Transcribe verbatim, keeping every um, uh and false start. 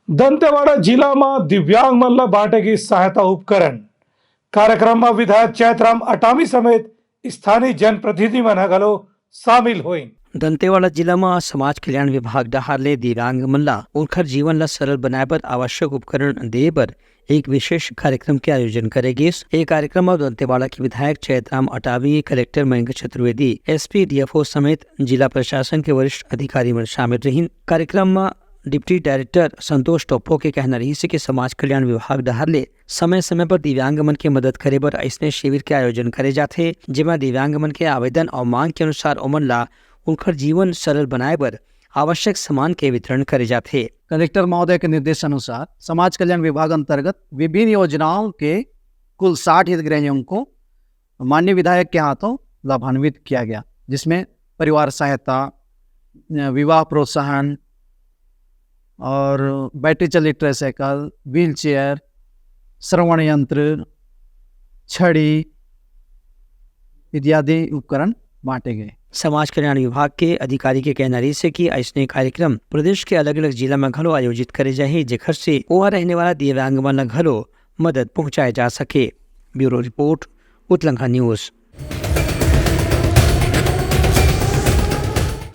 दंतेवाड़ा जिला म दिव्यांग मन ल बांटे गिस सहायता उपकरण। कार्यक्रम म विधायक चैतराम अटामी समेत स्थानीय जनप्रतिनिधि मन ह घलो शामिल होइन। दंतेवाड़ा जिला म समाज कल्याण विभाग डहार ले दिव्यांग मन ला उनखर जीवन ला सरल बनाए बर आवश्यक उपकरण दे बर एक विशेष कार्यक्रम के आयोजन करे गिस। ए कार्यक्रम म दंतेवाड़ा के विधायक Chaitram Atami, collector Mayank Chaturvedi, SP, DFO समेत जिला प्रशासन के वरिष्ठ अधिकारी मन शामिल रहिन। कार्यक्रम म डिप्टी डायरेक्टर संतोष टोप्पो के कहना रहिस कि समाज कल्याण विभाग डहार ले समय-समय पर दिव्यांग मन के मदद करे बर अइसने शिविर के आयोजन करे जाथे, जेमा दिव्यांग मन के आवेदन अउ मांग के अनुसार ओमन ला उनखर जीवन सरल बनाए बर आवश्यक सामान के वितरण करे जाथे। कलेक्टर महोदय के निर्देश अनुसार समाज कल्याण विभाग अंतर्गत विभिन्न योजनाओं के कुल साठ हितग्राहियों को माननीय विधायक के हाथों लाभान्वित किया गया, जिसमें परिवार सहायता, विवाह प्रोत्साहन और बैटरी चालित ट्राईसाइकिल, व्हीलचेयर, श्रवण यंत्र, छड़ी इत्यादि उपकरण बांटे गए। समाज कल्याण विभाग के अधिकारी के कहना रहिस हे कि अइसने कार्यक्रम प्रदेश के अलग-अलग जिला म घलो आयोजित करे जाही, जेखर से उहां रहने वाला दिव्यांग मन ल घलो मदद पहुंचाए जा सके। Bureau report, Utlangha news.